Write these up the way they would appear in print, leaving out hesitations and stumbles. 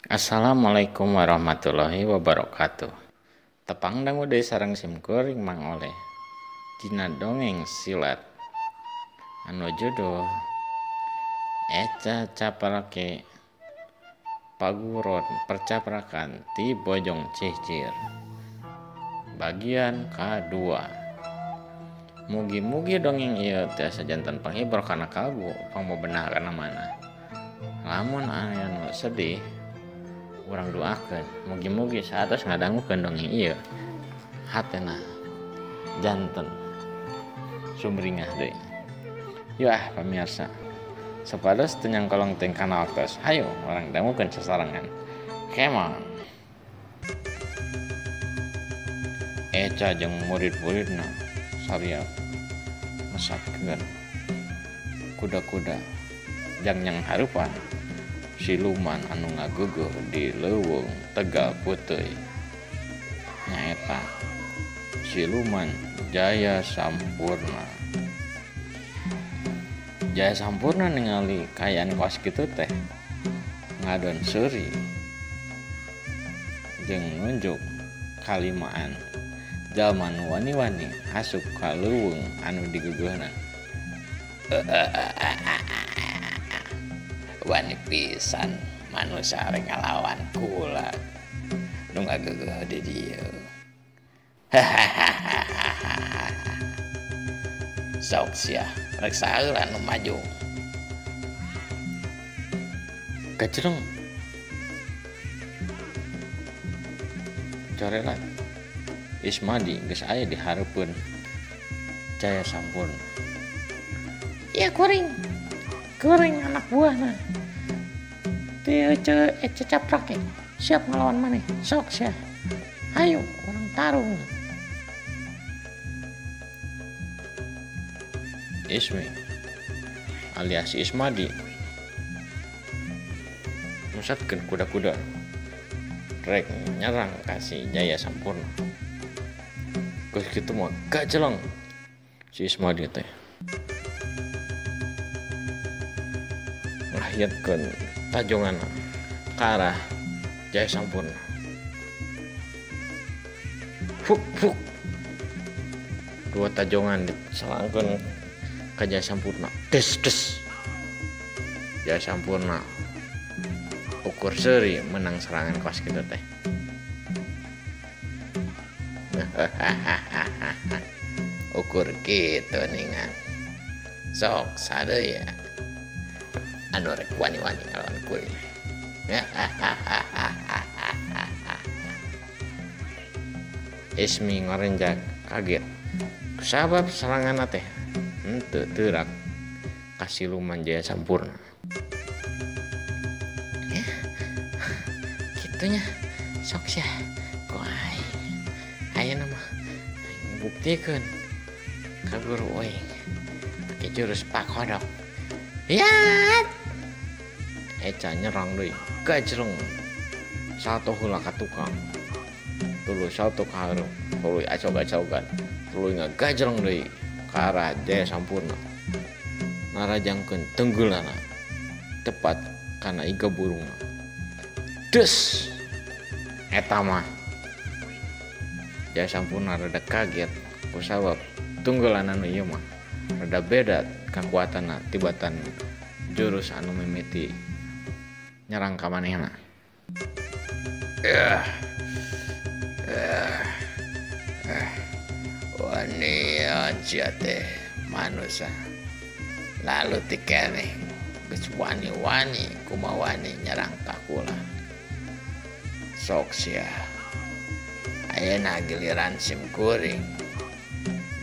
Assalamualaikum warahmatullahi wabarakatuh. Tepang dangu deui sareng simkuring Mang Oleh dina dongeng silat anu judul Eca Caprake Paguron Percaprakan ti Bojong Cihcir bagian kadua. Mugi-mugi dongeng ieu tiasa janten panghibur kana kalbu pangbebenah kana manah. Lamun aya nu sedih urang doakeun mugi-mugi saatos ngadangukeun dongeng ieu hatena janten sumringah deui. Yeuh ah pamirsa, sapados teu nyangkolong teh kana waktos, hayu urang dangukeun sasarengan. Come on. Eca jeung murid-muridna sariap mesatkeun kuda-kuda jang nyang harupan siluman anu ngageugeuh di leuweung Tegal Puteuy, nyaeta siluman Jaya Sampurna. Jaya Sampurna ningali kaayaan kos kitu teh ngadon seuri jeung nunjuk kalimaan jalma nu wani-wani asup ka leuweung anu digeugeuhna. Wani pisan manusia rek ngalawan kula nu ngageugeuh di dieu. Sok sia rek saheula nu maju. Gajreng corelat Ismadi geus aya di hareupeun Jaya Sampurna. Iya kuring, kuring anak buahna. Ti Eca Caprake siap ngelawan maneh. Sok sia. Ayo urang tarung. Ismi alias Ismadi musatkeun kuda-kuda rek nyerang ka si Jaya Sampurna. Geus kitu mah gajeleng si Ismadi teh ngahiatkeun tajonganna ka arah Jaya Sampurna. Fuk fuk, dua tajongan diselangkeun ka Jaya Sampurna. Des des, Jaya Sampurna ukur seuri menang serangan kos kitu teh. Ukur kitu ningan. Sok sadaya anu rek wani-wani ngalawan kuring. Ismi ngorenjak kaget kusabab seranganna teh henteu teurak ka siluman Jaya Sampurna. Kitunya sok sia ku aing. Ayeuna mah aing buktikeun ka guru aing make jurus pakodok. Yat! Eca nyerang deui, gajreng. Salto heula ka tukang. Tuluy salto ka hareup, tuluy acog-acogan, tuluy ngagajreng deui ka arah Jaya Sampurna. Narajangkeun tenggeulana tepat kana iga burungna. Des! Eta mah Jaya Sampurna rada kaget kusabab tunggeulana nu ieu mah rada beda kakuatanna tibatan jurus anu mimiti nyerang ka manehna. Wanian sia teh manusia lalu tikeneh geus wani-wani kumaha wani nyerang ka kula. Sok sia ayeuna giliran sim kuring,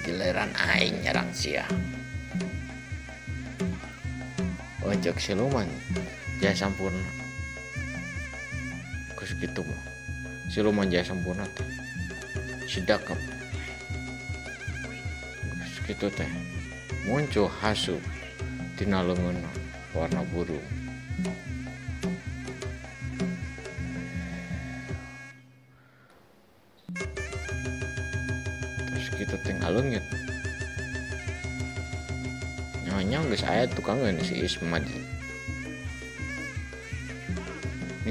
giliran aing nyerang sia. Ojek siluman Jaya Sampurna. Geus kitu mah siluman Jaya Sampurna teh sidakep. Geus kitu teh muncul hasup tina leungeunna warna burung. Terus kitu teh ngaleungit. Nyaho-nyaho geus aya tukangeun si Ismadi.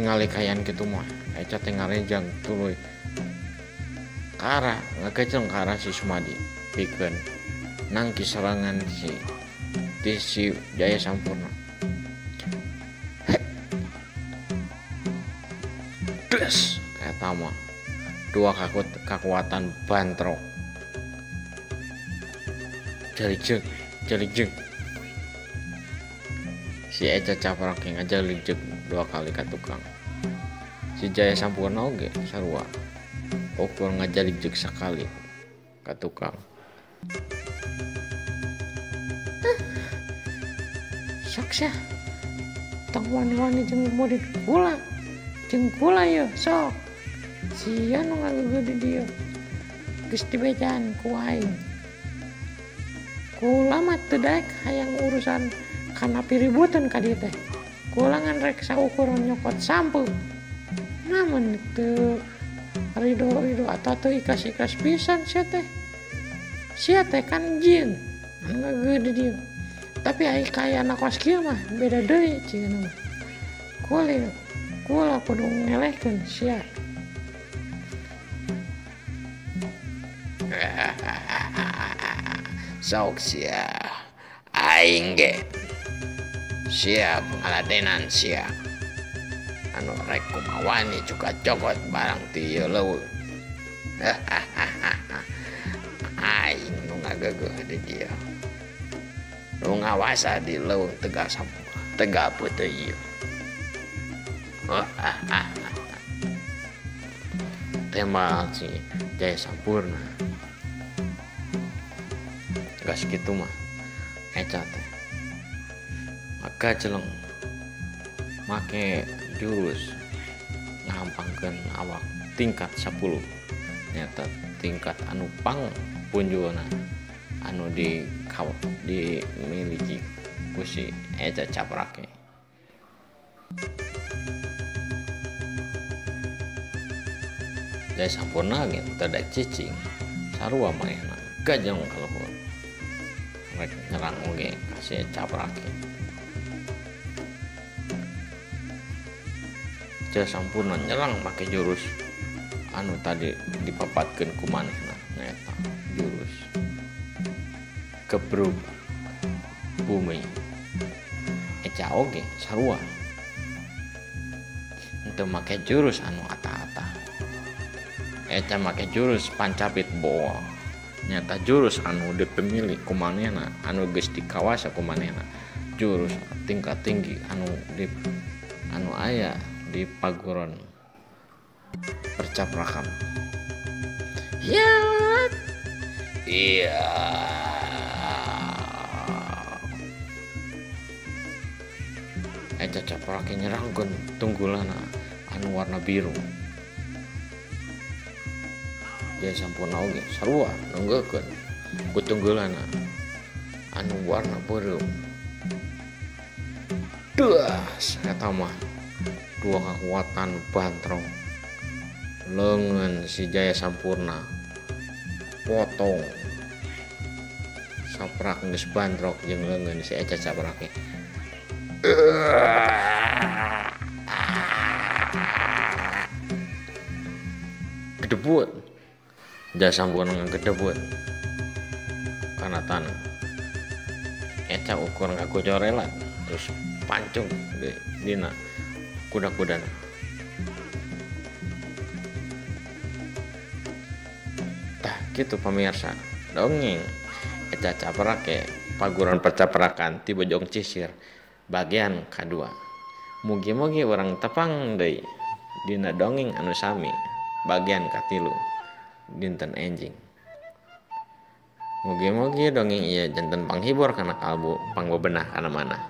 Ningali kaayaan kitu mah Eca teh ngarejang tuluy ka arah ngagejeng ka arah si Sumadi pikeun nangkis serangan si ti si Jaya Sampurna. Des eta mah dua kakuatan bantrok. Jalijeg, jalijeg. Si Eca Caprake ngajalijeg dua kali ka tukang. Si Jaya Sampurna oge sarua. Ukur ngajalijeg sekali ka tukang. Sok sia. Tong wani-wani jeung murid kula. Jeung kula yeuh sok. Sia nu ngageugeut di dieu. Geus dibejaan ku aing. Kula mah teu daek hayang urusan kana piributan ka dieu teh. Kula ngan rek saukur nyokot sampeu. Namun teu rido-rido atau teu ikhlas-ikhlas pisan sia teh. Sia teh kan jin anu ngageugeut di dieu. Tapi ai kaayaan kos kieu mah beda deui cigana mah. Kula kudu ngelehkeun sia. Sok sia, aing ge siap ngaladenan sia. Anu rek kumawani cuka cokot barang ti ieu leuweung. Aing nu ngageugeut di dieu. Nu ngawasa di leuweung tegal peuteui ieu. Tembak si Jaya Sampurna. Gas kitu mah Eca teh ngageleng make jurus ngahampangkeun awak tingkat 10 nyata tingkat anu pang punjulna anu dimiliki ku si Eca Caprake. Jaya Sampurna ge teu daek cicing sarua manehna gajeng ka luhur rek nyerang oge ka si Caprake. Jaya Sampurna nyerang make jurus anu tadi dipapatkeun ku manehna nyaeta jurus kebrug bumi. Eca oge sarua henteu make jurus anu ata-ata. Eca make jurus pancapit boa nyata jurus anu dipemilik ku manehna anu geus dikawasa ku manehna, jurus tingkat tinggi anu aya di paguron percaprakan. Ya, iya. Eca Caprake nyerangkeun tunggulana anu warna biru. Jaya Sampurna oge sarua nunggukeun ku tunggulana anu warna beureum. Duas eta mah dua kekuatan bantrong. Leungeun si Jaya Sampurna potong saprak geus bantrok jeung leungeun si Eca Caprake. Gedebut. Jaya Sampurna ngegedebut kana tanah. Eca ukur ngagojorelan terus pancung di dina kuda-kudana. Tah kitu pamirsa dongeng Eca Caprake paguron percaprakan ti Bojong Cisir bagian kadua. Mugi-mugi urang tepang deui dina dongeng anu sami bagian katilu dinten enjing. Mugi-mugi dongeng ieu janten panghibur kana kalbu, pangbebenah kana manah.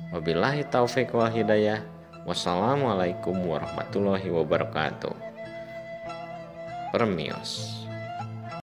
Wabillahi taufik wal hidayah. Wassalamualaikum warahmatullahi wabarakatuh. Permios.